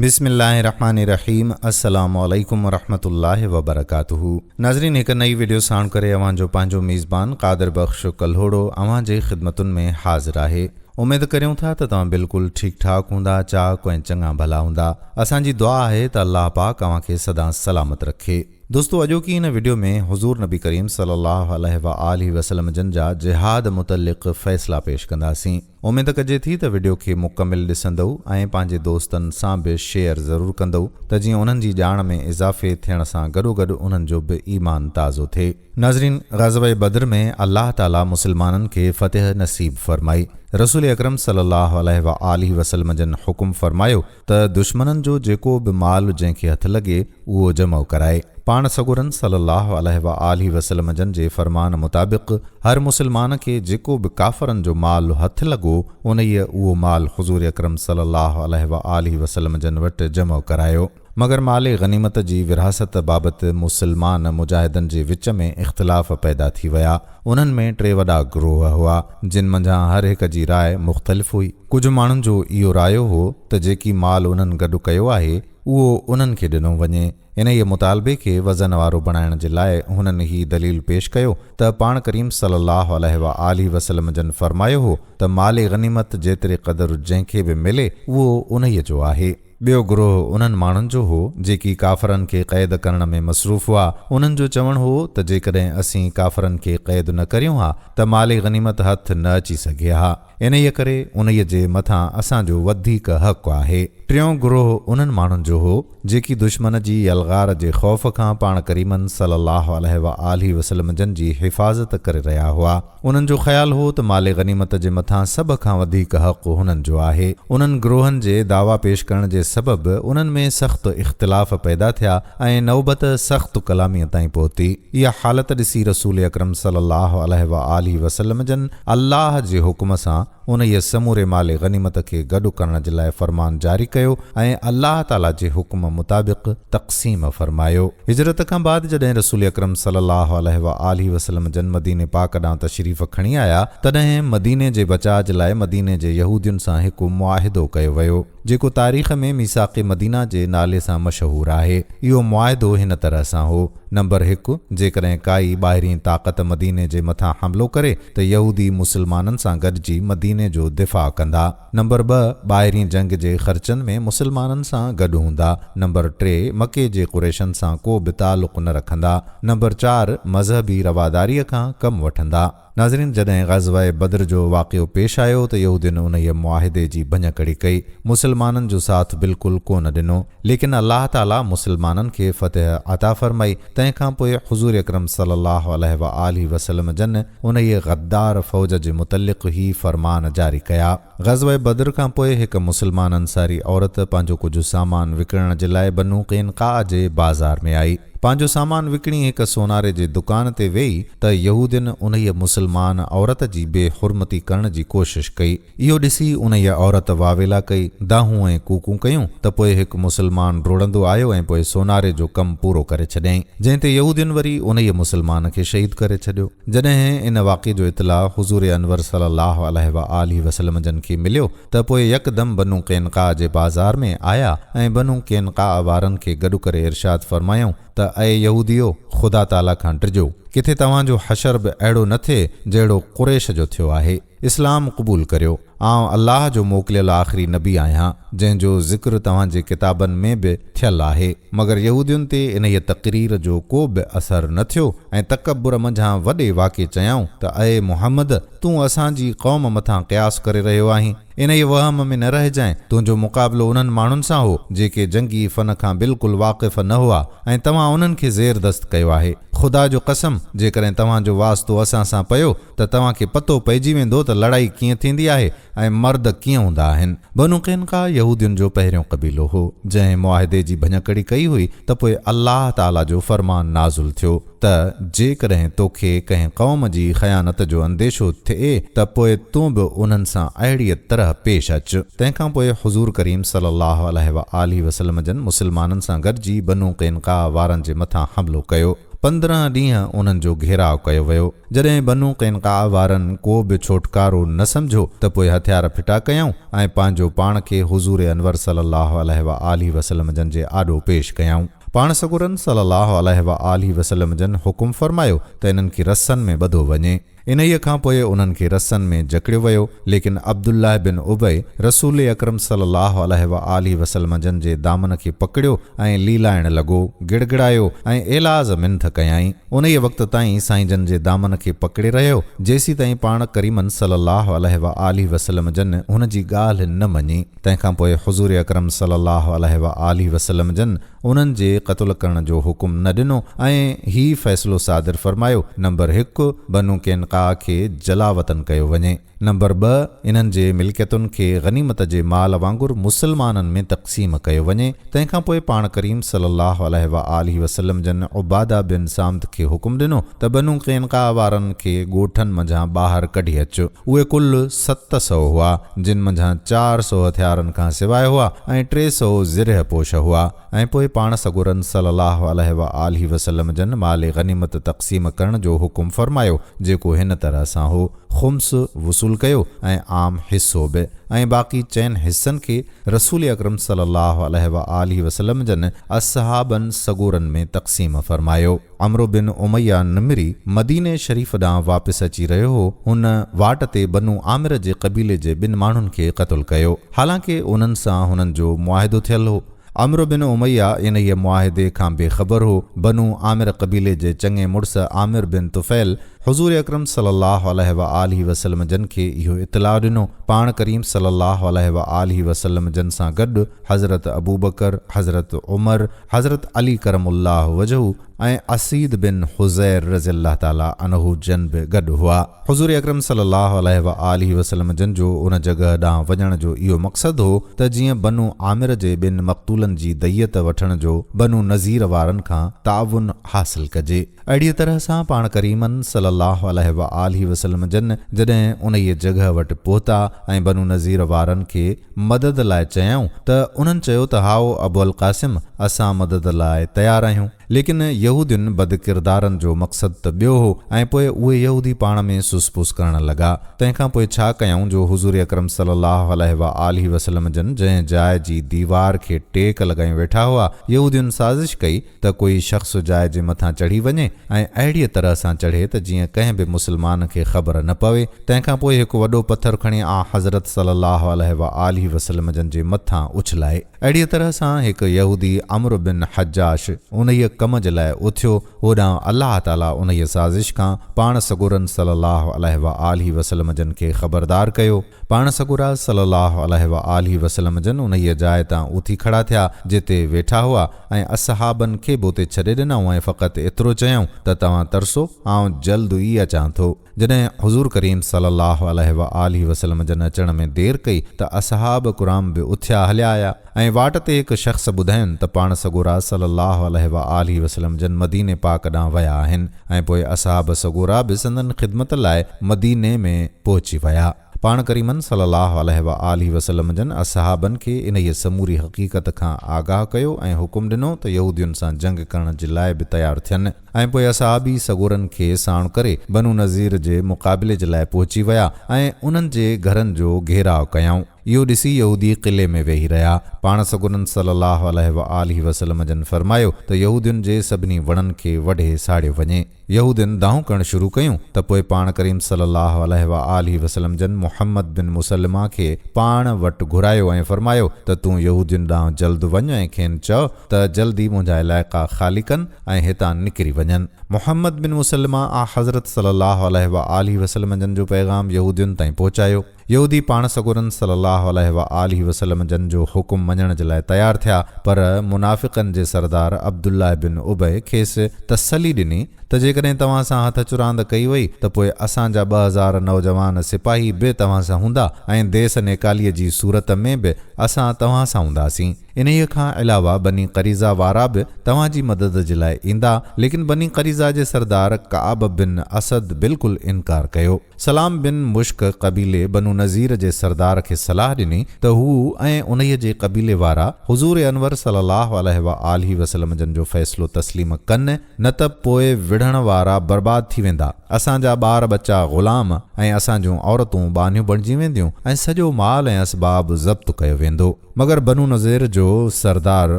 بسم الله الرحمن الرحيم السلام عليڪم ورحمة الله وبرڪاته ناظرين هڪ نئي وڊيو ساڻ ڪري اوهان جو پنهنجو ميزبان قادر بخش ڪلهوڙو اوهان جي خدمتن ۾ حاضر آهي اميد ڪريون ٿا ته توهان بلڪل ٺيڪ ٺاڪ هوندا چاڪ ۽ چڱا ڀلا هوندا اسان جي دعا آهي ته الله پاڪ اوهان کي سدا سلامت رکي. دوستو اڄوڪي هن وڊيو ۾ حضور نبي ڪريم صلي الله عليه واٰله وسلم جن جا جهاد متعلق فيصلا پيش ڪنداسين اميد ڪجي ٿي ته وڊيو کي مڪمل ڏسندؤ ۽ پنهنجي دوستن سان به شيئر ضرور ڪندؤ ته جيئن انهن جي ڄاڻ ۾ اضافي ٿيڻ سان گڏوگڏ انهن جو به ايمان تازو ٿئي. ناظرين غزوه بدر ۾ الله تعالي مسلمانن کي فتح نصيب فرمائي. رسول اڪرم صلي الله عليه واٰله وسلم جن حڪم فرمايو ته دشمنن جو جيڪو به مال جنهن کي هٿ لڳي اهو جمع ڪرائي. پاڻ سڳورن صلّي اللّٰه عليه واٰله وسلّم جن جي فرمان مطابق هر مسلمان کي جيڪو به ڪافرن جو مال هٿ لڳو انهيء اهو مال حضور اڪرم صلّي اللّٰه عليه واٰله وسلّم جن وٽ جمع ڪرايو. مگر مال غنيمت جي ورهاست بابت مسلمان مجاهدن جي وچ ۾ اختلاف پيدا ٿي ويا. انهن ۾ ٽي وڏا گروهه هئا، جن منجهان هر هڪ جي راء مختلف هئي. ڪجهه ماڻهن جو اهو رايو هو ته جيڪي مال انهن گڏ ڪيو آهي، اهو انهن کي ڏنو وڃي. انهيء مطالبي کي وزن وارو بڻائڻ جي لاء هنن هي دليل پيش ڪيو ته پاڻ ڪريم صلي الله عليه واٰله وسلم جن فرمايو هو ته مال غنيمت جيتري قدر جنهن کي به ملي اهو انهيء جو آهي. ٻيو گروهه انهن ماڻهن جو هو، جيڪي ڪافرن کي قيد ڪرڻ ۾ مصروف هئا. انهن جو چوڻ هو ته جيڪڏهن اسين ڪافرن کي قيد نه ڪريون ها ته مال غنيمت هٿ نه اچي سگهي ها. انهيء ڪري انهيء جي مٿان اسان جو وڌيڪ حق آهي. ٽيون گروهه انهن ماڻهن جو هو، جيڪي دشمن جي يلغار جي خوف کان پاڻ ڪريمن صلّي اللّٰه عليه واٰله وسلّم جن جي حفاظت ڪري رهيا هئا. انهن جو خيال هو ته مال غنيمت جي مٿان سڀ کان وڌيڪ حق هنن جو آهي. انهن گروهن جي دعويٰ پيش ڪرڻ جي سبب انهن ۾ سخت اختلاف پيدا ٿيا ۽ نوبت سخت ڪلاميء تائين پهتي. اها حالت ڏسي رسول اڪرم صلي الله عليه واٰله وسلم جن الله جي حڪم سان انهيء سموري مال غنيمت کي گڏ ڪرڻ جي لاء فرمان جاري ڪيو ۽ الله تعاليٰ جي حڪم مطابق تقسيم فرمايو. هجرت کان بعد جڏهن رسول اڪرم صلي الله عليه واٰله وسلم جن مديني پاڪ ڏانهن تشريف کڻي آيا، تڏهن مديني جي بچاء جي لاء مديني جي يهودين سان هڪ معاهدو ڪيو ويو، جيڪو تاريخ ۾ ميثاق مدينه جي نالي سان مشهور آهي. اهو معاهدو هن طرح سان هو، نمبر هڪ، جيڪڏهن ڪائي ٻاهرين طاقت مديني جي مٿان حملو ڪري ته يهودي مسلمانن سان گڏجي مديني جو دفاع ڪندا. نمبر ٻه، ٻاهرين جنگ جي خرچن ۾ مسلمانن سان گڏ هوندا. نمبر ٽي، مڪي جي قريشن سان ڪو به تعلق نه رکندا. نمبر چار، مذهبي رواداريء کان ڪم وٺندا. ناظرين! جڏهن غزوه بدر جو واقعو پيش آيو ته يهودين انهيء معاهدي جي ڀڃڪڙي ڪئي. مسلمانن جو ساٿ بلڪل ڪو نه ڏنو. ليڪن الله تعاليٰ مسلمانن کي فتح عطا فرمائي. تنهن کان پوء حضور اڪرم صلي الله عليه واٰله وسلم جن انهيء غدار فوج جي متعلق هي فرمان جاري ڪيا. غزوه بدر کان پوء هڪ مسلمان انصاري عورت پنهنجو ڪجهه سامان وڪڻڻ جي لاء بنو قينقاع جي بازار ۾ آئي. پنهنجو سامان وڪڻي هڪ سوناري جي دڪان تي ويئي ته يهودين انهيء مسلمان عورت جي بي حرمتي ڪرڻ جي ڪوشش ڪئي. اهو ڏسي انهيء عورت واويلا ڪئي، دانهون ۽ ڪوڪون ڪيون ته پوء هڪ مسلمان ڊوڙندو آيو ۽ پوء سوناري جو ڪم پورو ڪري ڇڏيائين، جنهن تي يهودين وري انهيء مسلمان کي شهيد ڪري ڇڏيو. جڏهن ان واقعي جو اطلاع حضور انور صلي الله عليه واٰله وسلم جن کي مليو ته پوء يڪدم بنو قينقاع جي بازار ۾ آيا ۽ بنو قينقاع وارن کي گڏ ڪري ارشاد فرمايائون ته اي يهوديو! خدا تعاليٰ کان ڊڄو، ڪٿي توهان جو حشر به اهڙو نه ٿئي جهڙو قريش جو ٿيو آهي. اسلام قبول ڪريو. آئون الله جو موڪليل آخري نبي آهيان، جنهن جو ذڪر توهان جي ڪتابن ۾ به ٿيل آهي. مگر يهودين تي انهيء تقرير جو ڪو به اثر نه ٿيو ۽ تڪبر منجهان وڏي واڪي چيائون ته اي محمد! تون اسان جي قوم مٿان قياس ڪري رهيو آهين. انهيء وهم ۾ نه رهجانء، تنهنجو مقابلو انهن ماڻهن سان هو، جيڪي جنگي فن کان بلڪل واقف نه هئا ۽ توهان انهن کي زيردست ڪيو آهي. خدا جو قسم! جيڪڏهن توهان جو واسطو اسان سان پيو ته توهان کي پتو پئجي ويندو ته لڙائي ڪيئن ٿيندي آهي ۽ مرد ڪيئن هوندا آهن. بنو قينقاع يهودين جو پهريون قبيلو هو، جنهن معاهدي جي ڀڃڪڙي ڪئي هئي ته پوء الله تعاليٰ جو فرمان نازل ٿيو ته جيڪڏهن توکي ڪنهن قوم جي خيانت جو انديشو ٿئي ته پوء تون به انهن سان اهڙيء طرح پيش اچ. تنهن کان پوء حضور ڪريم صلي الله عليه واٰله وسلم جن مسلمانن سان گڏجي بنو قينقاع وارن جي مٿان حملو ڪيو. 15 ڏينهن انهن جو گهيراء ڪيو ويو. جڏهن بنو قينقاع وارن ڪو به ڇوٽڪارو نه سمجهيو ته پوء هٿيار ڦٽا ڪيائون ۽ پنهنجو پاڻ کي حضور انور صلي الله عليه وآله وسلم جن جي آڏو پيش ڪيائون. پاڻ سڳورن صلي الله عليه وآله وسلم جن حڪم فرمايو ته انهن کي رسن ۾ ٻڌو وڃي. انهيء کان پوء انهن کي رسن ۾ جڪڙيو ويو، ليڪن عبدالله بن ابي رسول اڪرم صلي الله عليه وآله وسلم جن جي دامن کي پڪڙيو ۽ ليلائڻ لڳو، گڙگڙايو ۽ ايلاز منٿ ڪيائين. انهيء وقت تائين سائين جن جي دامن کي پڪڙي رهيو، جيسيتائين پاڻ ڪريمن صلي الله عليه وآله وسلم جن هن جي ڳالهه نه مڃي. تنهن کان پوء حضور اڪرم صلي الله عليه وآله وسلم جن انهن جي قتل ڪرڻ جو حڪم نه ڏنو ۽ هي فيصلو صادر فرمايو، نمبر هڪ، بنو قينقاع کي جلاوطن ڪيو وڃي. نمبر ٻه، انهن جي ملڪيتن کي غنيمت جي مال وانگر مسلمانن ۾ تقسيم ڪيو وڃي. تنهن کان پوء پاڻ ڪريم صلي الله عليه وآله وسلم جن عباده بن صامت کي حڪم ڏنو ته بنو قينقاع وارن کي ڳوٺن منجهان ٻاهر ڪڍي اچ. اهي ڪل 700 هئا، جن منجهان 400 هٿيارن کان سواء هئا ۽ 300 زرهه پوش هئا. ۽ پوء پاڻ سڳورن صلّي اللّٰه عليه واٰله وسلّم جن مال غنيمت تقسيم ڪرڻ جو حڪم فرمايو، جيڪو هن طرح سان هو، خمس وصول ڪيو ۽ عام حصو به، ۽ باقي چئن حصن کي رسول اڪرم صلّي اللّٰه عليه واٰله وسلّم جن اصحابن سڳورن ۾ تقسيم فرمايو. عمرو بن اميه نمري مديني شريف ڏانهن واپس اچي رهيو هو، هن واٽ تي بنو عامر جي قبيلي جي ٻن ماڻهن کي قتل ڪيو، حالانڪه انهن سان هنن جو معاهدو ٿيل هو. عمرو بن اميه انهيء معاهدي کان بي خبر هو. بنو عامر قبيلي جي چڱي مڙس عامر بن طفيل حضور اڪرم صلي الله عليه وآله وسلم جن کي اهو اطلاع ڏنو. پاڻ ڪريم صلي الله عليه وآله وسلم جن سان گڏ حضرت ابوبڪر، حضرت عمر، حضرت علي ڪرم الله وجهه ۽ اسيد بن حضير رضي الله تعالٰي عنه جن به گڏ هئا. حضور اڪرم صلي الله عليه وآله وسلم جن جو ان جڳهه ڏانهن وڃڻ جو اهو مقصد هو ته جيئن بنو عامر جي ٻن مقتولن جي ديت وٺڻ جو بنو نضير وارن کان تعاون حاصل ڪجي. اهڙيء طرح سان پاڻ ڪريمن صلي الله عليه وآله وسلم جن جڏهن انهيء جڳهه وٽ پهتا ۽ بنو نضير وارن کي مدد لاء چيائون ته انهن چيو ته هائو ابوالقاسم اسان مدد لاء تيار آهيون. ليڪن يهودين بدڪردارن جو مقصد ته ٻيو هو ۽ پوء اهي يهودي پاڻ ۾ سس پس ڪرڻ لڳا. تنهن کان پوء ڇا ڪيائون جو حضور اڪرم صلي الله عليه واٰله وسلم جن جنهن جاء جي ديوار کي ٽيڪ لڳايون ويٺا هئا، يهودين سازش ڪئي ته ڪوئي شخص جاء جي مٿان چڙهي وڃي ۽ اهڙيء طرح سان چڙهي ته جيئن ڪنهن به مسلمان کي خبر نه پوي. تنهن کان پوء هڪ وڏو پٿر کڻي آنحضرت صلي الله عليه واٰله وسلم جن جي مٿان اڇلائي. اهڙيء طرح سان هڪ يهودي عمرو بن حجاش انهيء ڪم جي لاء اٿيو، هوڏانهن الله تعاليٰ انهيء سازش کان پاڻ سڳورن صلّي الله عليه واٰله وسلّم جن کي خبردار ڪيو. پاڻ سڳورا صلّي الله عليه واٰله وسلّم جن انهيء جاء تان اٿي کڙا ٿيا، جتي ويٺا هئا ۽ اصحابن کي به اتي ڇڏي ڏنائون ۽ فقط ايترو چيائون ته توهان ترسو، آئون جلد ئي اچان ٿو. جڏهن حضور ڪريم صلّي اللّٰه عليه واٰله وسلّم جن اچڻ ۾ دير ڪئي ته اصحاب ڪرام به اٿيا هليا آيا ۽ واٽ تي هڪ شخص ٻڌاين ته پاڻ سڳورا صلّي اللّٰه عليه واٰله وسلّم جن مديني پاڪ ڏانهن ويا آهن ۽ پوء اصحاب سڳورا به سندن خدمت لاء مديني ۾ پهچي ويا. پاڻ ڪريمن صلّي اللّٰه عليه واٰله وسلّم جن اصحابن کي انهيء سموري حقيقت کان آگاهه ڪيو ۽ حڪم ڏنو ته يهودين سان جنگ ڪرڻ جي لاء به تيار ٿين ۽ پوء اصحابي سڳورن کي ساڻ ڪري بنو نضير جي مقابلي جي لاء پهچي ويا ۽ انهن جي گهرن جو گهيراء ڪيائون. اهو ڏسي يهودي قلعي ۾ ويهي رهيا. پاڻ سڳورن صلّي اللّٰه عليه واٰله وسلّم جن فرمايو ته يهودين جي سڀني وڻن کي وڍي ساڙيو وڃي. يهودين دانهون ڪرڻ شروع ڪيون ته پوء پاڻ ڪريم صلّي اللّٰه عليه واٰله وسلّم جن محمّد بن مسلمه کي پاڻ وٽ گهرايو ۽ فرمايو ته تون يهودين ڏانهن جلد وڃ ۽ کين چئو ته جلدي منهنجا علائقا خالي ڪن ۽ هتان نڪري وڃن. محمّد بن مسلمه آنحضرت صلّي اللّٰه عليه واٰله وسلّم جن جو پيغام يهودين تائين پهچايو. يهودي پاڻ سڳورن صلّي اللّٰه عليه واٰله وسلّم جن جو حڪم مڃڻ جي لاء تيار ٿيا، پر منافقن جي سردار عبدالله بن ابي کيس تسلي ڏني ته جيڪڏهن توهان سان هٿ چراند ڪئي وئي ته پوء اسان جا 2000 نوجوان سپاهي به توهان سان هوندا ۽ ديس نيڪاليء جي صورت ۾ به اسان توهان سان هونداسين. انهيء کان علاوه بني قريظه وارا به توهان جي مدد جي لاء ايندا، ليڪن بني قريظه جي سردار ڪعب بن اسد بلڪل انڪار ڪيو. سلام بن مشڪ قبيلي بنو نضير جي سردار کي صلاح ڏني ته هو ۽ انهيء جي قبيلي وارا حضور انور صلي الله عليه واٰله وسلم جن جو فيصلو تسليم ڪن نه ته پوء وڙهڻ وارا برباد ٿي ويندا، اسان جا ٻار ٻچا غلام ۽ اسان جون عورتون ٻانهيون بڻجي وينديون ۽ سڄو مال ۽ اسباب ضبط ڪيو ويندو. مگر بنو نضير جو سردار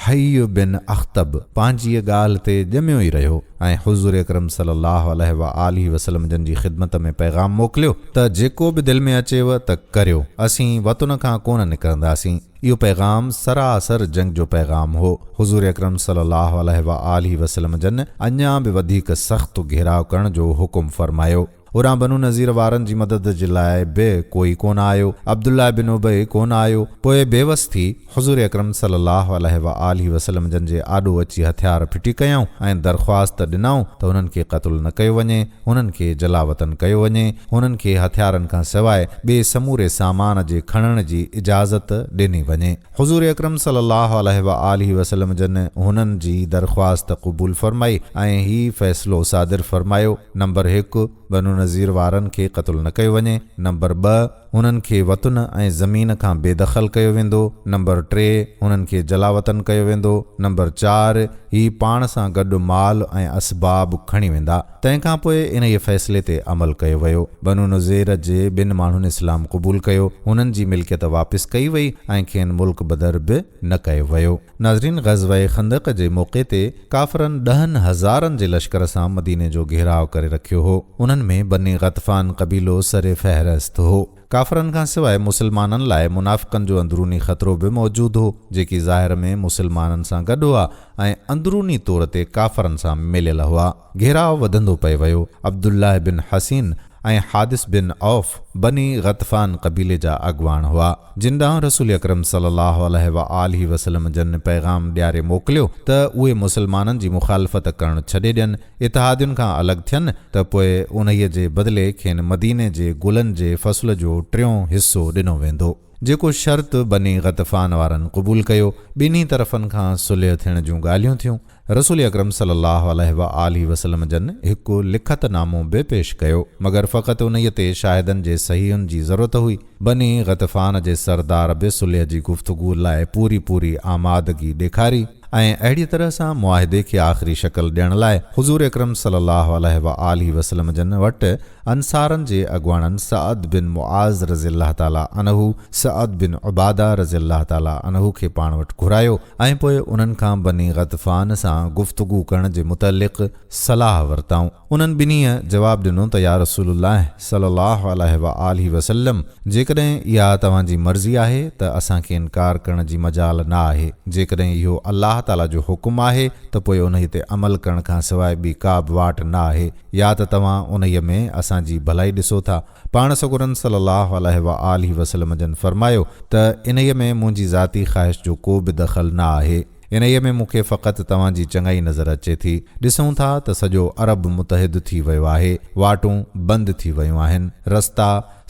حيي بن اخطب پنهنجيء ڳالهه تي ڄميو ئي رهيو ۽ حضور اڪرم صلي الله عليه واٰله وسلم جن جي خدمت ۾ پيغام موڪليو ته جيڪو به دل ۾ اچيو ته ڪريو، اسين وطن کان ڪونه نڪرنداسين. اهو پيغام سراسر جنگ جو پيغام هو. حضور اڪرم صلي الله عليه واٰله وسلم جن اڃا به وڌيڪ سخت گهيراء ڪرڻ جو حڪم فرمايو. هوڏانهن بنو نضير وارن جي مدد جي لاء به ڪوئي ڪونه آيو. عبدالله بن ابي ڪونه آيو. پوء بيوس ٿي حضور اڪرم صلي الله عليه واٰله وسلم جن جي آڏو اچي هٿيار ڦٽي ڪيائون ۽ درخواست ڏنائون ته هنن کي قتل نه ڪيو وڃي، هنن کي جلاوطن ڪيو وڃي، هنن کي هٿيارن کان سواء ٻئي سموري سامان جي کڻڻ جي اجازت ڏني وڃي. حضور اڪرم صلي الله عليه واٰله وسلم جن هنن جي درخواست قبول فرمائي ۽ هي فيصلو صادر فرمايو، نمبر هڪ، بنو نضير وارن کي قتل نه ڪيو وڃي، نمبر ٻه، هنن کي وطن ۽ زمين کان بي دخل ڪيو ويندو، نمبر ٽي، هنن کي جلاوطن ڪيو ويندو، نمبر چار، هي پاڻ سان گڏ مال ۽ اسباب کڻي ويندا. تنهن کان پوء انهيء فيصلي تي عمل ڪيو ويو. بنو نضير جي ٻن ماڻهن اسلام قبول ڪيو، هنن جي ملڪيت واپس ڪئي وئي ۽ کين ملڪ بدر به نه ڪيو ويو. ناظرين غزوه خندق جي موقعي تي ڪافرن ڏهن هزارن جي لشڪر سان مديني جو گهيراء ڪري رکيو هو. انهن ۾ بني غطفان قبيلو سر فهرست هو. ڪافرن کان سواء مسلمانن لاء منافقن جو اندروني خطرو به موجود هو، جيڪي ظاهر ۾ مسلمانن سان گڏ هئا ۽ اندروني طور تي ڪافرن سان مليل هئا. گهيراء وڌندو پئي ويو. عبدالله بن حصين ۽ حادث بن عوف بني غطفان قبيلي جا اڳواڻ هئا، جن ڏانهن رسول اڪرم صلي الله عليه واٰله وسلم جن پيغام ڏياري موڪليو ته اهي مسلمانن جي مخالفت ڪرڻ ڇڏي ڏين، اتحادين کان الڳ ٿين ته پوء انهيء جي بدلي کين مديني جي گلن جي فصل جو ٽيون حصو ڏنو ويندو. جيڪو شرط بني غطفان وارن قبول ڪيو. ٻنهي طرفن کان صلح ٿيڻ جون ڳالهيون ٿيون. رسول اڪرم صلي الله عليه واٰله وسلم جن هڪ لکت نامو به پيش ڪيو، مگر فقط انهيء تي شاهدن جي صحيحن جي ضرورت هئي. بني غطفان جي سردار به صلح جي گفتگو لاء پوري پوري آمادگي ڏيکاري ۽ اهڙيء طرح سان معاهدي کي آخري شڪل ڏيڻ لاء حضور اڪرم صلي الله عليه واٰله وسلم جن وٽ انصارن جي اڳواڻن سعد بن معاذ رضي الله تعالٰي عنه، سعد بن عباده رضي الله تعالٰي عنه کي پاڻ وٽ گهرايو ۽ پوء انهن کان بني غطفان سان گفتگو ڪرڻ جي متعلق صلاح ورتائون. انهن ٻنهيء جواب ڏنو ته يا رسول الله صلي الله عليه واٰله وسلم! جيڪڏهن اها توهان جي مرضي آهي ته اسان کي انڪار ڪرڻ جي مجال نه آهي، جيڪڏهن اهو الله تعالٰي جو حڪم آهي ته پوء انهيء تي عمل ڪرڻ کان سواء ٻي ڪا به واٽ نه آهي. يا ته توهان انهيء ۾ اسان جي ڀلائي ڏسو ٿا. پاڻ سڳورن صلّي اللّٰه عليه واٰله وسلّم جن فرمايو ته انهيء ۾ منهنجي ذاتي خواهش جو ڪو به دخل نه آهي. انهيء ۾ مون کي فقط توهان جي چڱائي نظر اچي ٿي. ڏسون ٿا ته سڄو عرب متحد ٿي ويو آهي. واٽون بند ٿي ويون آهن. رستا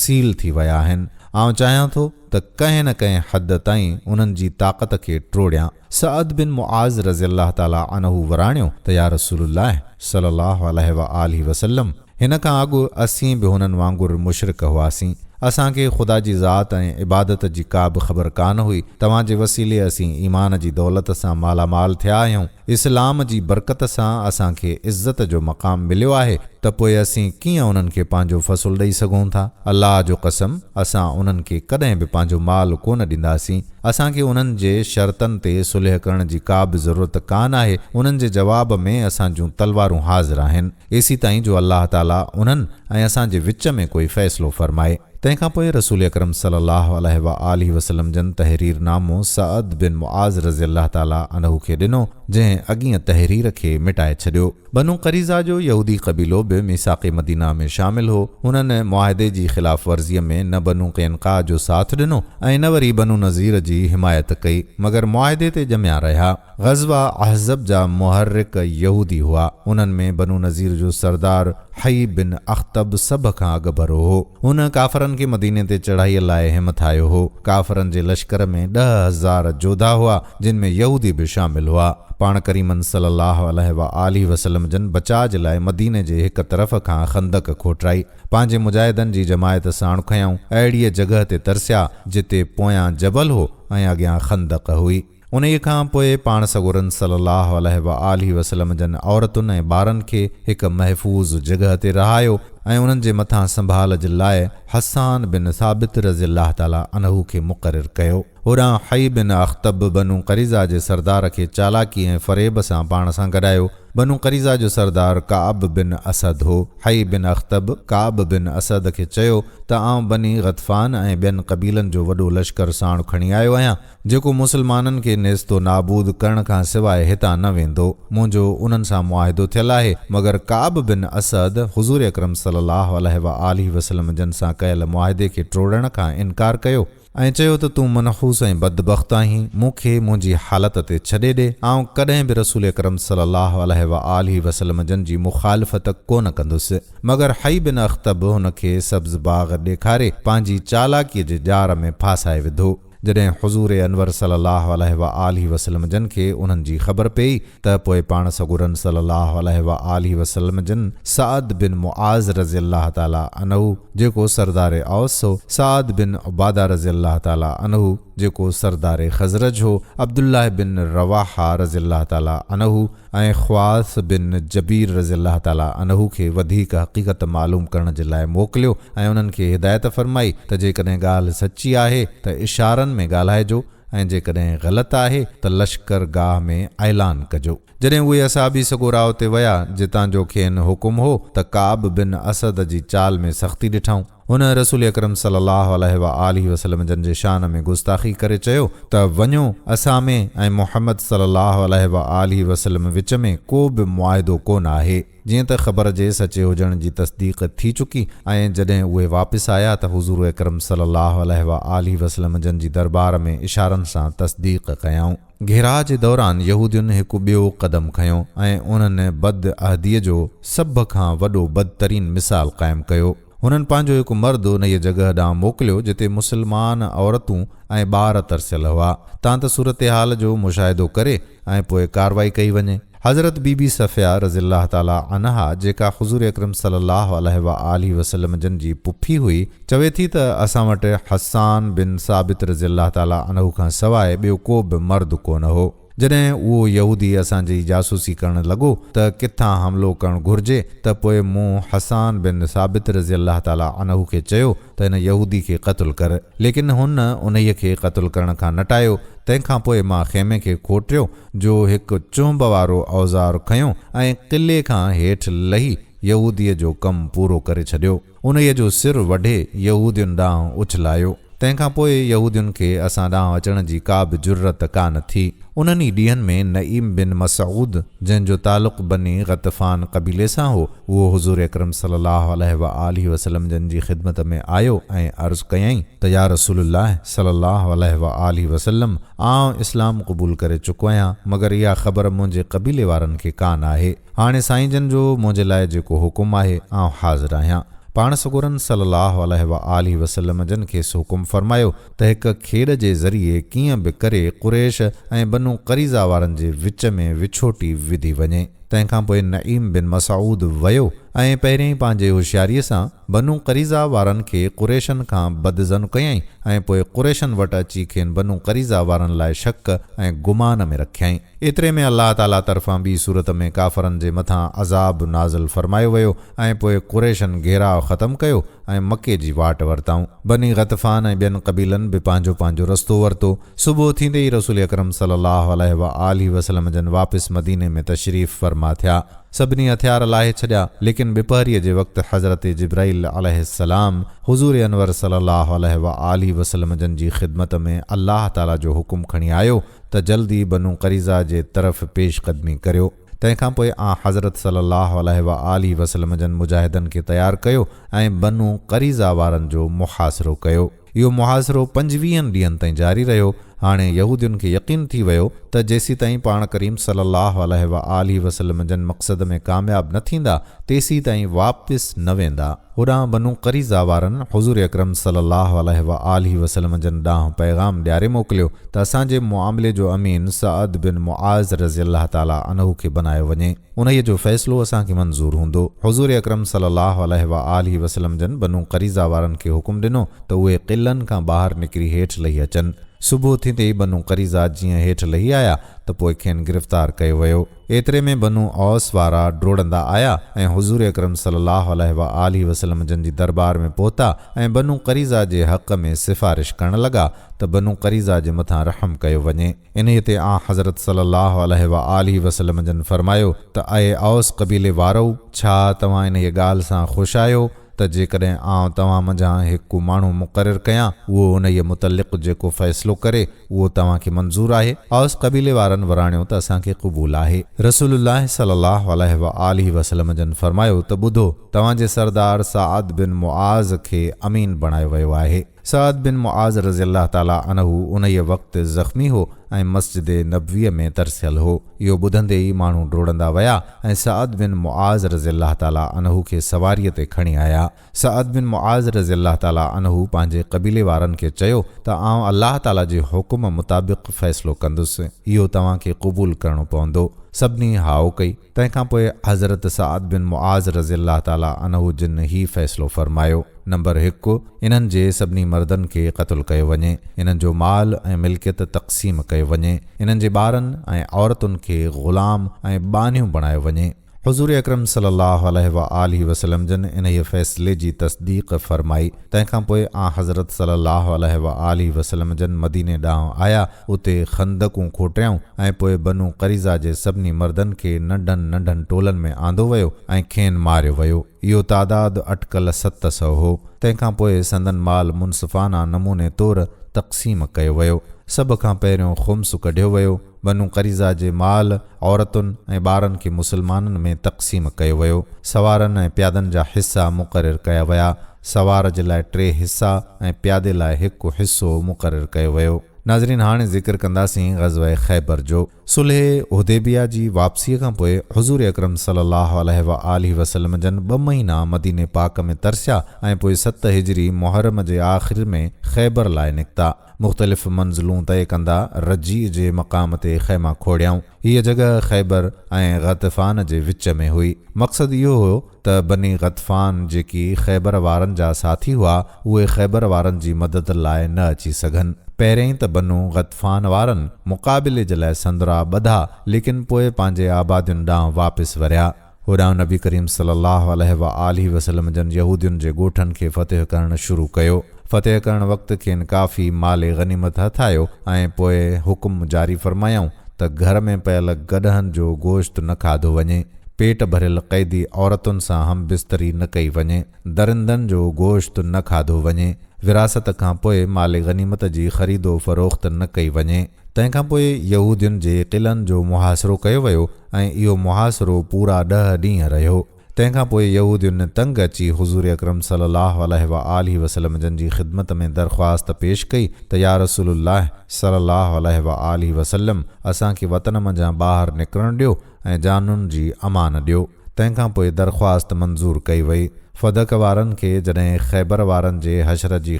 سيل ٿي ويا آهن. آئون چاهيان ٿو ته ڪنهن نه ڪنهن حد تائين انهن جي طاقت کي ٽوڙيان. سعد بن معاذ رضي الله تعالٰي عنه وراڻيو ته يا رسول الله صلي الله عليه واٰله وسلم! هن کان اڳ اسين به هنن وانگر مشرڪ هئاسين. اسان کي خدا جي ذات ۽ عبادت جي ڪا به خبر ڪانه هئي. توهان جي وسيلي اسين ايمان جي دولت سان مالا مال ٿيا آهيون. اسلام جي برڪت سان اسان کي عزت جو مقام مليو آهي ته پوء اسين ڪيئن انهن کي پنهنجو فصل ڏئي سگهون ٿا؟ الله جو قسم! اسان انهن کي ڪڏهن به پنهنجو مال ڪونه ڏينداسين. اسان کي انهن جي شرطن تي صلح ڪرڻ جي ڪا به ضرورت ڪانه آهي، انهن جي جواب ۾ اسان جون تلوارون حاضر آهن، ايسيتائين جو الله تعاليٰ انهن ۽ اسان جي وچ ۾ ڪوئي فيصلو فرمائي. تنهن کان پوء رسول اڪرم صلي الله عليه واٰله وسلم جن تحرير نامو سعد بن معاذ رضي الله تعاليٰ عنه کي ڏنو، جنهن اڳينء تحرير کي مٽائي ڇڏيو. بنو قريظه جو يهودي قبيلو به ميثاق مدينه ۾ شامل هو. هنن معاهدي جي خلاف ورزيء ۾ نه بنو قينقاع جو ساٿ ڏنو ۽ نه وري بنو نضير جي حمايت ڪئي، مگر معاهدي تي ڄميا رهيا. غزوه احزب جا محرڪ يهودي هئا. انهن ۾ بنو نضير جو سردار حي بن اخطب سڀ کان اڳڀرو هو. هن ڪافرن کي مديني تي چڙهائيء لاء همٿايو هو. ڪافرن جي لشڪر ۾ 10,000 جوڌا هئا، جن ۾ يهودي به شامل هئا. پاڻ ڪريمن صلّي اللّٰه عليه واٰله وسلّم جن بچاء جي لاء مديني جي هڪ طرف کان خندق کوٽرائي، پنهنجي مجاهدن جي جماعت ساڻ کنيائون. اهڙيء جڳهه تي ترسيا، جتي پويان جبل هو ۽ اڳيان خندق هئي. انهيء کان پوء پاڻ سڳورن صلّي اللّٰه عليه واٰله وسلّم جن عورتن ۽ ٻارن کي هڪ محفوظ جڳهه تي رهايو ۽ انهن جي مٿان سنڀال جي لاء حسان بن ثابت رضي الله تعالٰي عنه کي مقرر ڪيو. هوڏانهن حي بن اخطب بنو قريظه جي سردار کي چالاڪي ۽ فريب سان پاڻ سان گڏايو. بنو قريظه جو سردار ڪعب بن اسد هو. حي بن اخطب، ڪعب بن اسد کي چيو ته آئون بني غطفان ۽ ٻين قبيلن جو وڏو لشڪر ساڻ کڻي آيو آهيان. جيڪو مسلمانن کي نيست و نابود ڪرڻ کان سواء هتان نه ويندو. منهنجو انهن سان معاهدو ٿيل آهي، مگر ڪعب بن اسعد حضور اڪرم صلي الله عليه واٰله وسلم جن سان ڪيل معاهدي کي ٽوڙڻ کان انڪار ڪيو ۽ چيو ته تون منحوس ۽ بدبخت آهين، مون کي منهنجي حالت تي ڇڏي ڏي، آئون ڪڏهن به رسول اڪرم صلي الله عليه واٰله وسلم جن جي مخالفت ڪونه ڪندس. مگر حي بن اخطب هن کي سبز باغ ڏيکاري پنهنجي چالاڪيء جي ڄار ۾ ڦاسائي وڌو. جڏهن حضور انور صلي الله عليه واٰله وسلم جن کي انهن جي خبر پيئي ته پوء پاڻ سڳورن صلي الله عليه واٰله وسلم جن سعد بن معاذ رضي الله تعالٰي عنه جيڪو سردار اوس هو، سعد بن عباده رضي الله تعالٰي عنه جيڪو سردار خزرج هو، عبدالله بن رواحه رضي الله تعالٰي عنه، ۽ خواص بن جبير رضي الله تعالٰي عنه کي وڌيڪ حقيقت معلوم ڪرڻ جي لاء موڪليو ۽ انهن کي هدايت فرمائي ته جيڪڏهن ڳالهه سچي آهي ته اشارن ۾ ڳالهائجو ۽ جيڪڏهن غلط آهي ته لشڪر گاهه ۾ اعلان ڪجو. جڏهن اهي اصحابي سڳورا اتي ويا جتان جو کين حڪم هو ته ڪعب بن اسد جي چال ۾ سختي ڏٺائون. هن رسول اڪرم صلي الله عليه واٰله وسلم جن جي شان ۾ گستاخي ڪري چيو ته وڃو اسان ۾ ۽ محمد صلي الله عليه واٰله وسلم وچ ۾ ڪو به معاهدو ڪونه آهي. جيئن ته خبر جي سچي هجڻ جي تصديق ٿي چڪي ۽ جڏهن اهي واپس آيا ته حضور اڪرم صلي الله عليه واٰله وسلم جن جي دربار ۾ اشارن سان تصديق ڪيائون. گهيراء جي دوران يهودين هڪ ٻيو قدم کنيو ۽ انهن بد عهديء جو سڀ کان وڏو بدترين مثال قائم ڪيو. هنن پنهنجو هڪ مرد انهيء جڳهه ڏانهن موڪليو جتي مسلمان عورتون ۽ ٻار ترسيل هئا، تان ته صورتحال جو مشاهدو ڪري ۽ پوء ڪارروائي ڪئي وڃي. حضرت بي بي صفيه رضي الله تعالٰي عنها جيڪا حضور اڪرم صلي الله عليه واٰله وسلم جن جي پڦي هئي، چوي ٿي ته اسان وٽ حسان بن ثابت رضي الله تعالٰي عنه کان سواء ٻيو ڪو به مرد ڪونه هو. جڏهن اهو يهودي اسان جي جاسوسي ڪرڻ لڳو ته ڪٿان حملو ڪرڻ گهرجي ته پوء مون حسان بن ثابت رضي الله تعالٰي عنه کي چيو ته هن يهودي کي قتل ڪر. ليڪن هن انهيء کي قتل ڪرڻ کان نٽايو. تنهن کان پوء مان خيمي کي کوٽيو جو هڪ چهنب وارو اوزار کنيو ۽ قلعي کان هيٺ لهي يهوديء جو ڪم پورو ڪري ڇڏيو. انهيء جو سر وڍي يهودين ڏانهن اڇلايو. تنهن کان پوء يهودين کي اسان ڏانهن اچڻ جي ڪا به جرئت ڪا نه ٿي. انهن ئي ڏينهن ۾ نعيم بن مسعود، جنهن جو تعلق بني غطفان قبيلي سان هو، اهو حضور اڪرم صلي الله عليه واٰله وسلم جن جي خدمت ۾ آيو ۽ عرض ڪيائين ته يا رسول الله صلي الله عليه واٰله وسلم! آئون اسلام قبول ڪري چڪو آهيان، مگر اها خبر منهنجي قبيلي وارن کي ڪا نه آهي. هاڻي سائين جن جو منهنجي لاء جيڪو حڪم آهي، آئون حاضر آهيان. پاڻ سڳورن صلّي اللّٰه عليه واٰله وسلّم جن کيس حڪم فرمايو ته هڪ کيڏ جي ذريعي ڪيئن به ڪري قريش ۽ بنو قريظه وارن جي وچ ۾ وڇوٽي وڌي وڃي. تنهن کان پوء نعيم بن مسعود ويو ۽ پهريائين پنهنجي هوشياريء سان بنو قريظه وارن کي قريشن کان بدظن ڪيائين ۽ پوء قريشن وٽ اچي کين بنو قريظه وارن لاء شڪ ۽ گمان ۾ رکيائين. ايتري ۾ الله تعاليٰ طرفان ٻي صورت ۾ ڪافرن جي مٿان عذاب نازل فرمايو ويو ۽ پوء قريشن گهيراء ختم ڪيو ۽ مڪي جي واٽ ورتائون. بني غطفان ۽ ٻين قبيلن به پنهنجو پنهنجو رستو ورتو. صبح ٿيندي ئي رسول اڪرم صلي الله عليه واٰله وسلم جن واپس مديني ۾ تشريف فرما ٿيا. سڀني هٿيار لاهي ڇڏيا، ليڪن ٻپهريء جي وقت حضرت جبرائيل عليه السلام حضور انور صلي الله عليه واٰله وسلم جن جي خدمت ۾ الله تعاليٰ جو حڪم کڻي آيو ته جلدي بنو قريظه جي طرف پيش قدمي ڪريو. تنهن کان پوء آنحضرت صلّي اللّٰه عليه واٰله وسلّم جن مجاهدن کي تيار ڪيو ۽ بنو قريظه وارن جو محاصرو ڪيو. اهو محاصرو پنجويهن ڏينهن تائين جاري رهيو. هاڻي يهودين کي يقين ٿي ويو ته جيسيتائين پاڻ ڪريم صلّي اللّٰه عليه واٰله وسلّم جن مقصد ۾ ڪامياب نه ٿيندا تيسيتائين واپس نه ويندا. هوڏانهن بنو قريظه وارن حضور اڪرم صلّي اللّٰه عليه واٰله وسلّم جن ڏانهن پيغام ڏياري موڪليو ته اسان جي معاملي جو امين سعد بن معاذ رضي الله تعالٰي عنه کي بنايو وڃي، انهيء جو فيصلو اسان کي منظور هوندو. حضور اڪرم صلّي اللّٰه عليه واٰله وسلّم جن بنو قريظه وارن کي حڪم ڏنو ته اهي قلعن کان ٻاهر نڪري هيٺ لهي اچن. صبح ٿيندي ئي بنو قريظه جيئن هيٺ لهي آيا ته پوء کين گرفتار ڪيو ويو. ايتري ۾ بنو اوس وارا ڊوڙندا آيا ۽ حضور اڪرم صلي الله عليه واٰله وسلم جن جي درٻار ۾ پهتا ۽ بنو قريظه جي حق ۾ سفارش ڪرڻ لڳا ته بنو قريظه جي مٿان رحم ڪيو وڃي. انهيء تي آنحضرت صلي الله عليه واٰله وسلم جن فرمايو ته اي اوس قبيلي وارؤ! ڇا توهان انهيء ڳالهه سان خوش آهيو ته جيڪڏهن آئون توهان منجهان هڪ ماڻهو مقرر ڪيان، اهو انهيء متعلق جيڪو فيصلو ڪري، اهو توهان کي منظور آهي؟ اوس قبيلي وارن وراڻيو ته اسان کي قبول آهي. رسول الله صلي الله عليه واٰله وسلم جن فرمايو ته ٻڌو، توهان جي سردار سعد بن معاذ کي امين بڻايو ويو آهي. سعد بن معاذ رضي الله تعالٰي عنه انهيء وقت زخمي هو ۽ مسجد نبويء ۾ ترسيل هو. اهو ٻڌندي ئي ماڻهو ڊوڙندا ويا ۽ سعد بن معاذ رضي الله تعالٰي عنه کي سواريء تي کڻي آيا. سعد بن معاذ رضي الله تعالٰي عنه پنهنجي قبيلي وارن کي چيو ته آئون الله تعالٰي جي حڪم مطابق فيصلو ڪندس، اهو توهان کي قبول ڪرڻو پوندو. سڀني هائو ڪئي. تنهن کان پوء حضرت سعد بن معاذ رضي الله تعالٰي عنه جن هي فيصلو فرمايو، نمبر هڪ، انهن جي سڀني مردن کي قتل ڪيو وڃي، انهن جو مال ۽ ملڪيت تقسيم ڪيو وڃي، انهن جي ٻارن ۽ عورتن کي غلام ۽ ٻانهيون بڻايو وڃي. حضور اڪرم صلي الله عليه واٰله وسلم جن انهيء فيصلي جي تصديق فرمائي. تنهن کان پوء آنحضرت صلي الله عليه واٰله وسلم جن مديني ڏانهن آيا، اتي خندقون کوٽيائون ۽ پوء بنو قريظه جي سڀني مردن کي ننڍن ننڍن ٽولن ۾ آندو ويو ۽ کين ماريو ويو. اهو تعداد اٽڪل 700 هو. تنهن کان پوء سندن مال منصفانه نموني طور تقسيم ڪيو ويو. سڀ کان پهريون خمس ڪڍيو ويو. بنو قريظه جي مال، عورتن ۽ ٻارن کي مسلمانن ۾ تقسيم ڪيو ويو. سوارن ۽ پيادن جا حصا مقرر ڪيا ويا. سوار جي لاء ٽي حصا ۽ پيادي لاء هڪ حصو مقرر ڪيو ويو. ناظرين هاڻي ذڪر ڪنداسين غزوه خيبر جو. صلح حديبيه جي واپسيء کان پوء حضور اڪرم صلي الله عليه واٰله وسلم جن ٻه مهينا مديني پاڪ ۾ ترسيا ۽ پوء ست هجري محرم جي آخر ۾ خيبر لاء نڪتا. مختلف منزلون طئي ڪندا رجيع جي مقام تي خيما کوڙيائون. هيء جڳهه خيبر ۽ غطفان جي وچ ۾ هئي. مقصد اهو هو ته بني غطفان جيڪي خيبر وارن جا ساٿي هئا، اهي خيبر وارن جي مدد لاء نه اچي سگهن. پهريائين ته بنو غطفان وارن مقابلي جي لاء سندرا ٻڌا، ليڪن پوء پنهنجي آبادين ڏانهن واپس وريا. هوڏانهن نبي ڪريم صلي الله عليه واٰله وسلم جن يهودين جي ڳوٺن کي فتح ڪرڻ شروع ڪيو. فتح ڪرڻ وقت کين ڪافي مال غنيمت هٿ آيو ۽ پوء حڪم جاري فرمايائون ته گهر ۾ پيل گڏهن جو گوشت نه کاڌو وڃي، پيٽ ڀريل قيدي عورتن سان هم بستري نه ڪئي وڃي، درندن جو گوشت نه کاڌو وڃي، وراثت کان پوء مال غنيمت جي خريد و فروخت نه ڪئي وڃي. تنهن کان پوء يهودين جي قلعن جو محاصرو ڪيو ويو ۽ اهو محاصرو پورا ڏهه ڏينهن رهيو. تنهن کان پوء يهودين تنگ اچي حضور اڪرم صلي الله عليه واٰله وسلم جن جي خدمت ۾ درخواست پيش ڪئي ته يا رسول الله صلي الله عليه واٰله وسلم اسان کي وطن منجهان ٻاهر نڪرڻ ڏيو ۽ جانن جي امان ڏيو. تنهن کان پوء درخواست منظور ڪئي وئي. فدڪ وارن کي جڏهن خيبر وارن جي حشر جي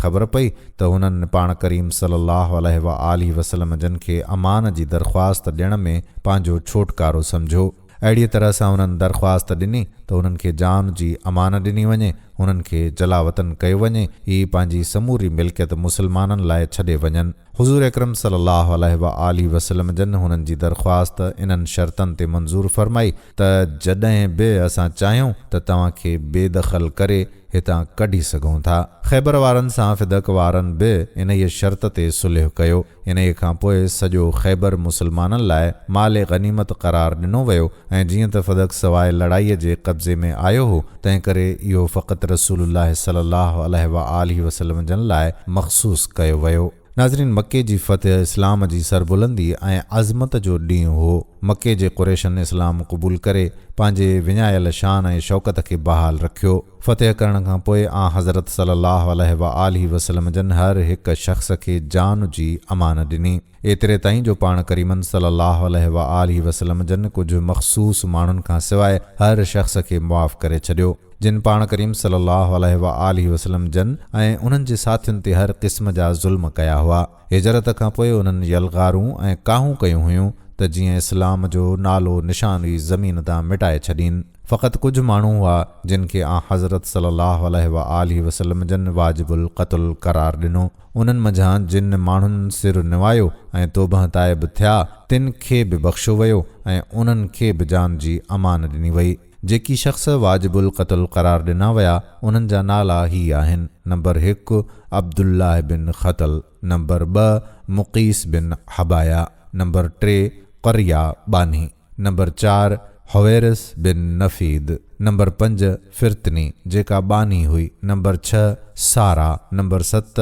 خبر پئي ته هنن پاڻ ڪريم صلي الله عليه واٰله وسلم جن کي امان جي درخواست ڏيڻ ۾ پنهنجو ڇوٽڪارو سمجهيو. اهڙيء طرح سان هنن درخواست ڏني ته هنن کي جان جي امان ڏني وڃي، هنن کي جلاوطن ڪيو وڃي، هي پنهنجي سموري ملڪيت مسلمانن لاء ڇڏي وڃن. حضور اڪرم صلي الله عليه واٰله وسلم جن هنن جي درخواست انهن شرطن تي منظور فرمائي ته جڏهن به اسان چاهيون ته توهان کي بي دخل ڪري هتان ڪڍي سگهون ٿا. خيبر وارن سان فدڪ وارن به انهيء شرط تي صلح ڪيو. انهيء کان پوء سڄو خيبر مسلمانن لاء مال غنيمت قرار ڏنو ويو ۽ جيئن ته فدڪ سواء لڙائيء جي قبضي ۾ آيو هو، تنهنڪري اهو فقط رسول الله صلي الله عليه واٰله وسلم جن لاء مخصوص ڪيو ويو. ناظرين مڪي جي فتح اسلام جي سربلندي ۽ عظمت جو ڏينهن هو. مڪي جي قريشن اسلام قبول ڪري پنهنجي وڃايل شان ۽ شوڪت کي بحال رکيو. فتح ڪرڻ کان پوء آنحضرت صلي الله عليه وآله وسلم جن هر هڪ شخص کي جان جي امان ڏني. ايتري تائين جو پاڻ ڪريمن صلي الله عليه وآله وسلم جن ڪجهه مخصوص ماڻهن کان سواء هر شخص کي معاف ڪري ڇڏيو. جن پاڻ ڪريم صلي الله عليه وآله وسلم جن ۽ انهن جي ساٿين تي هر قسم جا ظلم ڪيا هئا. هجرت کان پوء انهن يلغارون ۽ ڪاهون ڪيون هيون ته جيئن اسلام جو نالو نشان ئي زمين تان مٽائي ڇڏين. فقط ڪجهه ماڻهو هئا جن کي آنحضرت صلي الله عليه وآله وسلم جن واجب القتل قرار ڏنو. انهن منجهان جن ماڻهن سر نوايو ۽ توبهه تائب ٿيا تن کي به بخشيو ويو ۽ انهن کي به جان جي امان ڏني وئي. جيڪي شخص واجب القتل قرار ڏنا ويا، انهن جا نالا هي آهن، نمبر هڪ، عبدالله بن خطل، نمبر ٻه، مقيس بن حبايه، نمبر ٽي، قريه ٻانهي، نمبر چار، حويرث بن نفيد، نمبر پنج، فرتني، جيڪا ٻانهي هئي، نمبر ڇهه، ساره، نمبر ست،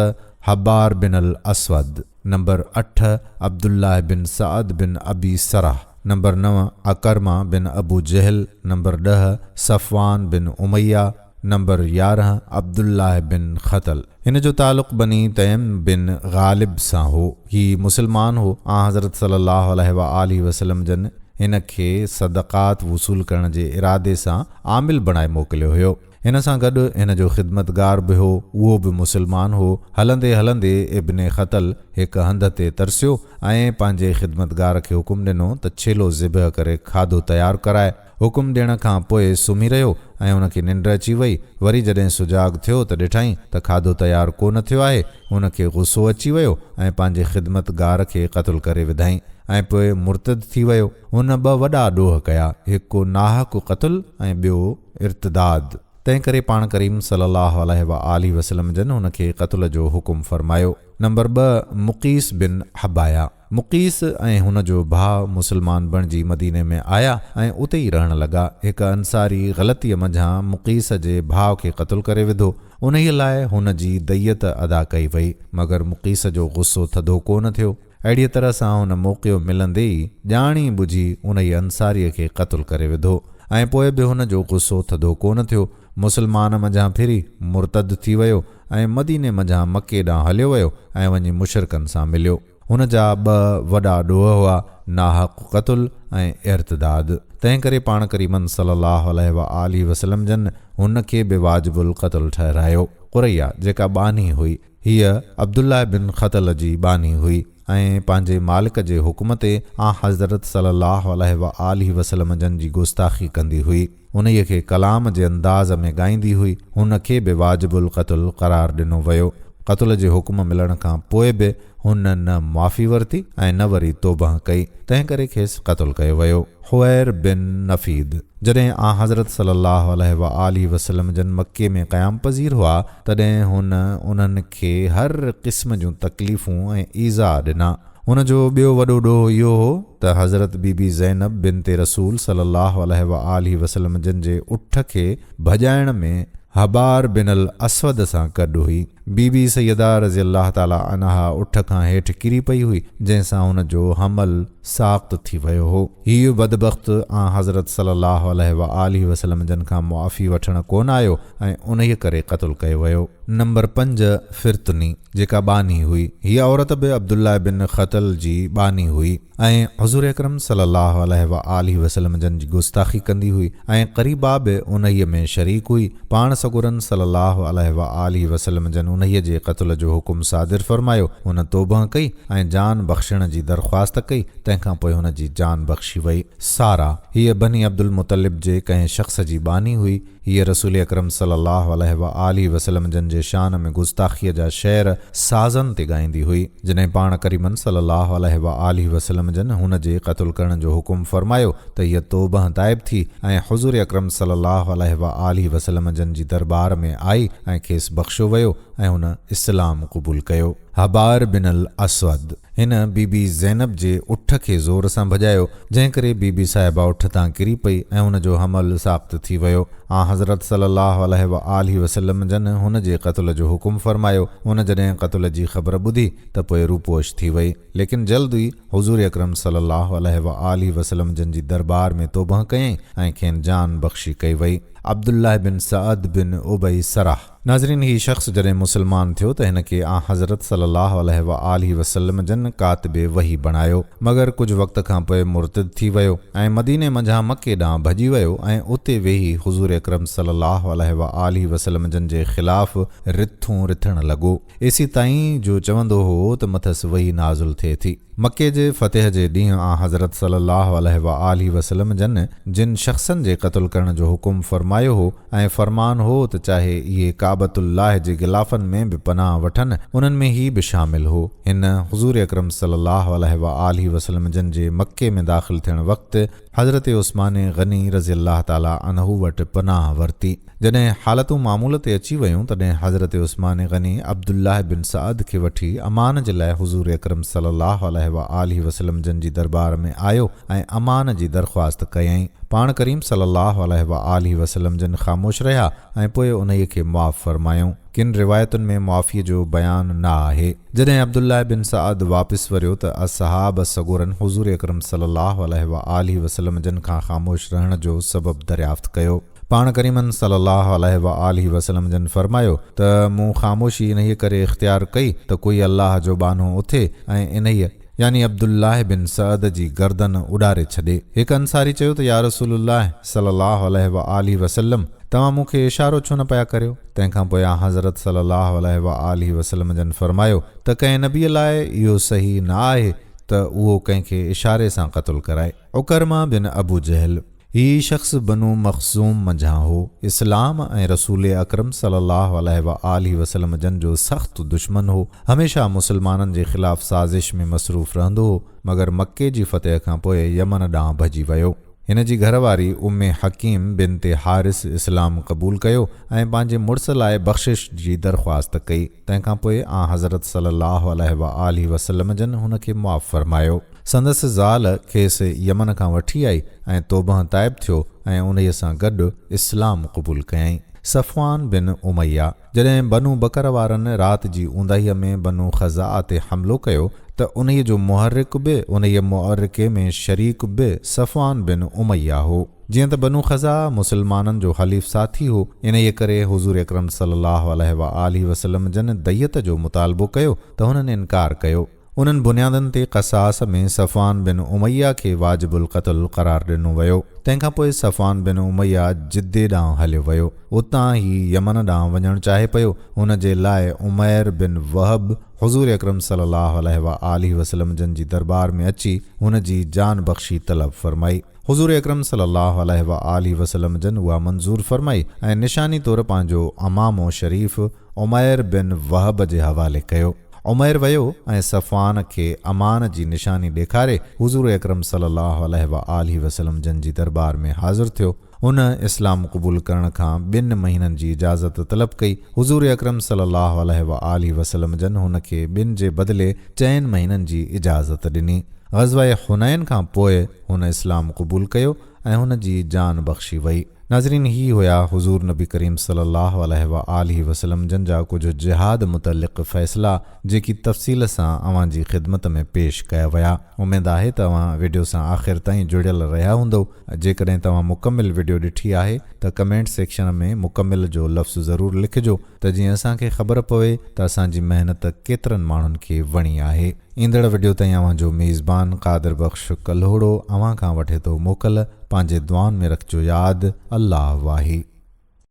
حبار بن الاسود. نمبر اٺ، عبدالله بن سعد بن ابي سرح، نمبر نو، عڪرمه بن ابو جهل، نمبر ڏهه، صفوان بن اميه، نمبر 11، عبدالله بن خطل. هن جو تعلق بني تيم بن غالب سان هو. هي مسلمان هو. آنحضرت صلي الله عليه وآله وسلم جن هن کي صدقات وصول ڪرڻ جي ارادي سان عامل بڻائي موڪليو هيو. هن سان گڏ هن جو خدمتگار به هو، اهو به مسلمان هو. هلندي هلندي ابن خطل هڪ هنڌ تي ترسيو ۽ پنهنجي خدمتگار کي حڪم ڏنو ته ڇيلو ذبح ڪري کاڌو تيار ڪراء. حڪم ڏيڻ کان پوء سمهي رهيو ۽ هن کي ننڊ اچي وئي. وري جڏهن سجاڳ ٿيو ته ڏٺائين ته کاڌو تيار ڪو نه ٿيو آهي. هن کي غصو اچي ويو ۽ پنهنجي خدمتگار کي قتل ڪري وڌائين ۽ پوء مرتد ٿي ويو. هن ٻه وڏا ڏوهه ڪيا، هڪ ناحق قتل ۽ ٻيو ارتداد. تنهنڪري پاڻ ڪريم صلي الله عليه وآله وسلم جن هن کي قتل جو حڪم فرمايو. نمبر ٻه، مقيس بن حبايه. مقيس ۽ هن جو ڀاء مسلمان بڻجي مديني ۾ آيا ۽ اتي ئي رهڻ لڳا. هڪ انصاري غلطيء منجهان مقيس جي ڀاء کي قتل ڪري وڌو. انهيء لاء هن جي ديت ادا ڪئي وئي. مگر مقيس جو غصو ٿڌو ڪو نه ٿيو. اهڙيء طرح سان هن موقعو ملندي ئي ڄاڻي ٻجهي انهيء انصاريء کي قتل ڪري وڌو ۽ پوء به هن جو غصو ٿڌو ڪونه ٿيو. مسلمان منجهان ڦري مرتد ٿي ويو ۽ مديني منجهان مڪي ڏانهن هليو ويو ۽ وڃي مشرڪن سان مليو. هن جا ٻه وڏا ڏوهه هئا، ناحق قتل ۽ ارتداد. تنهنڪري پاڻ ڪريمن صلّي اللّٰه عليه واٰله وسلّم جن هن کي به واجب القتل ٺهرايو. قريه جيڪا ٻانهي هئي، هيء عبدالله بن خطل جي ٻانهي هئي ۽ پنهنجي مالڪ جي حڪم تي آنحضرت صلي الله عليه وآله وسلم جن جي گستاخي ڪندي هئي. انهيء کي ڪلام جي انداز ۾ ڳائيندي هئي. هن کي به واجب القتل قرار ڏنو ويو. قتل جي حڪم ملڻ کان پوء به هن نه معافي ورتي ۽ نه وري توبهه ڪئي، تنهنڪري کيس قتل ڪيو ويو. حوير بن نفيد، جڏهن آنحضرت صلّي اللّٰه عليه واٰله وسلّم جن مڪي ۾ قيام پذير هئا، تڏهن هن انهن کي هر قسم جون تڪليفون ۽ ايذاء ڏنا. هن جو ٻيو وڏو ڏوهه اهو هو ته حضرت بي بي زينب بنت رسول صلّي اللّٰه عليه واٰله وسلّم جن جي اٺ کي ڀڄائڻ ۾ حبار بن الاسود سان گڏ هئي. بي بي سيده رضي الله تعالٰي عنها اٺ کان هيٺ ڪري پئي هئي، جنهن سان هن جو حمل ساقط ٿي ويو هو. هيء بدبخت آنحضرت صلي الله عليه وآله وسلم جن کان معافي وٺڻ ڪونه آيو ۽ انهيء ڪري قتل ڪيو ويو. نمبر پنج، فرتني، جيڪا ٻانهي هئي. هيء عورت به عبدالله بن خطل جي ٻانهي هئي ۽ حضور اڪرم صلي الله عليه وآله وسلم جن جي گستاخي ڪندي هئي ۽ قريبا به انهيء ۾ شريڪ هئي. پاڻ سڳورن صلي الله عليه وآله وسلم جن انهيء جي قتل جو حڪم صادر فرمايو. هن توبهه ڪئي ۽ جان بخشڻ جي درخواست ڪئي، تنهن کان پوء هن جي جان بخشي وئي. ساره، هيء بني عبدالمطلب جي ڪنهن شخص جي ٻانهي هئي. هيء رسول اڪرم صلي الله عليه واٰله وسلم جن جي شان ۾ گستاخيء جا شعر سازن تي ڳائيندي هئي. جڏهن پاڻ ڪريمن صلي الله عليه واٰله وسلم جن هن جي قتل ڪرڻ جو حڪم فرمايو ته هيء توبهه تائب ٿي ۽ حضور اڪرم صلي الله عليه واٰله وسلم جن جي درٻار ۾ آئي ۽ کيس بخشيو ويو ۽ هن اسلام قبول ڪيو. هبار بن الاسود هن بي بي زينب جي اٺ کي زور سان ڀڄايو، جنهن ڪري بي بي صاحبه اٺ تان ڪري پئي ۽ ان جو حمل ساقط ٿي ويو. آنحضرت صلي الله عليه وآله وسلم جن هن جي قتل جو حڪم فرمايو. هن جڏهن قتل جي خبر ٻڌي ته پوء روپوش ٿي وئي. ليڪن جلد ئي حضور اڪرم صلي الله عليه وآله وسلم جن جي درٻار ۾ توبهه ڪيائين ۽ کين جان بخشي ڪئي وئي. عبدالله بن سعد بن ابي سرح. ناظرين هي شخص جڏهن مسلمان ٿيو ته هن کي آنحضرت صلي الله عليه وآله وسلم جن ڪاتب وحي بڻايو، مگر ڪجهه وقت کان پوء مرتد ٿي ويو ۽ مديني منجهان مڪي ڏانهن ڀڄي ويو ۽ اتي ويهي حضور اڪرم صلي الله عليه وآله وسلم جن جي خلاف رٿون رٿڻ لڳو. ايسيتائين جو چوندو هو ته مٿس وحي نازل ٿئي ٿي. مڪي جي فتح جي ڏينهن آنحضرت صلي الله عليه وآله وسلم جن جن شخصن جي قتل ڪرڻ جو حڪم فرمايو هو ۽ فرمان هو ته چاهي اهي ڪعبة الله جي غلافن ۾ به پناهه وٺن انهن ۾ هي به شامل هو. هن حضور اڪرم صلي الله عليه وآله وسلم جن جي مڪي ۾ داخل ٿيڻ وقت حضرت عثمان غني رضي الله تعالٰي عنه وٽ پناهه ورتي. جڏهن حالتون معمول تي اچي ويون، تڏهن حضرت عثمان غني عبدالله بن سعد کي وٺي امان جي لاء حضور اڪرم صلي الله عليه وآله وسلم جن جي درٻار ۾ آيو ۽ امان جي درخواست ڪيائين. پاڻ ڪريم صلي الله عليه وآله وسلم جن خاموش رهيا ۽ پوء انهيء کي معاف فرمايائون. ڪن روايتن ۾ معافيء جو بيان نه آهي. جڏهن عبدالله بن سعد واپس وريو ته اصحاب سڳورن حضور اڪرم صلي الله عليه وآله وسلم جن کان خاموش رهڻ جو سبب دريافت ڪيو. پاڻ ڪريمن صلّي اللّٰه عليه واٰله وسلّم جن فرمايو ته مون خاموشي انهيء ڪري اختيار ڪئي ته ڪوئي الله جو ٻانهو اٿي ۽ انهيء، يعني عبدالله بن سعد، جي گردن اڏاري ڇڏي. هڪ انصاري چيو ته يارسول الله صلّي اللّٰه عليه واٰله وسلّم توهان مون کي اشارو ڇو نه پيا ڪريو؟ تنهن کان پوء آنحضرت صلّي اللّٰه عليه واٰله وسلّم جن فرمايو ته ڪنهن نبيء لاء اهو صحيح نه آهي ته اهو ڪنهن کي اشاري سان قتل ڪرائي. عڪرمه بن ابو جهل. هي شخص بنو مخزوم منجهان هو. اسلام ۽ رسول اڪرم صلي الله عليه وآله وسلم جن جو سخت دشمن هو. هميشه مسلمانن جي خلاف سازش ۾ مصروف رهندو هو، مگر مڪي جي فتح کان پوء يمن ڏانهن ڀڄي ويو. هن جي گهر واري ام حڪيم بنت حارث اسلام قبول ڪيو ۽ پنهنجي مڙس لاء بخشش جي درخواست ڪئي. تنهن کان پوء آنحضرت صلي الله عليه وآله وسلم جن هن کي معاف فرمايو. سندس زال کيس يمن کان وٺي آئي ۽ توبهه تائب ٿيو ۽ انهيء سان گڏ اسلام قبول ڪيائين. صفوان بن اميه، جڏهن بنو بڪر وارن رات جي اونداهيء ۾ بنو خزاعه تي حملو ڪيو ته انهيء جو محرڪ به انهيء معرڪي ۾ شريڪ به صفوان بن اميه هو. جيئن ته بنو خزاعه مسلمانن جو حليف ساٿي هو، انهيء ڪري حضور اڪرم صلي الله عليه وآله وسلم جن ديت جو مطالبو ڪيو ته هنن انڪار ڪيو. انهن بنيادن تي قصاص ۾ صفوان بن اميه کي واجب القتل قرار ڏنو ويو. تنهن کان پوء صفوان بن اميه جدي ڏانهن هليو ويو. اتان هي يمن ڏانهن وڃڻ چاهي پيو. ان جي لاء عمير بن وهب حضور اڪرم صلي الله عليه وآله وسلم جن جي درٻار ۾ اچي هن جي جان بخشي طلب فرمائي. حضور اڪرم صلي الله عليه وآله وسلم جن اها منظور فرمائي ۽ نشاني طور پنهنجو عمامو شريف عمير بن وهب جي حوالي ڪيو. عمير ويو ۽ صفوان کي امان جي نشاني ڏيکاري حضور اڪرم صلي الله عليه وآله وسلم جن جي درٻار ۾ حاضر ٿيو. هن اسلام قبول ڪرڻ کان ٻن مهينن جي اجازت طلب ڪئي. حضور اڪرم صلي الله عليه وآله وسلم جن هن کي ٻن جي بدلي چئن مهينن جي اجازت ڏني. غزوه حنين کان پوء هن اسلام قبول ڪيو ۽ هن جي جان بخشي وئي. ناظرين هي هيا حضور نبي ڪريم صلي الله عليه واٰله وسلم جن جا ڪجهه جهاد متعلق فيصلا جيڪي تفصيل سان اوهان جي خدمت ۾ پيش ڪيا ويا. اميد آهي ته اوهان وڊيو سان آخر تائين جڙيل رهيا هوندؤ. جيڪڏهن توهان مڪمل وڊيو ڏٺي آهي ته ڪمينٽ سيڪشن ۾ مڪمل جو لفظ ضرور لکجو ته جيئن اسان کي خبر پوي ته اسان جي محنت ڪيترن ماڻهن کي وڻي آهي. ايندڙ وڊيو تائين اوهان جو ميزبان قادر بخش ڪلهوڙو اوهان کان وٺي ٿو موڪل، پنهنجي دعائن ۾ رکجو ياد، الله واهي.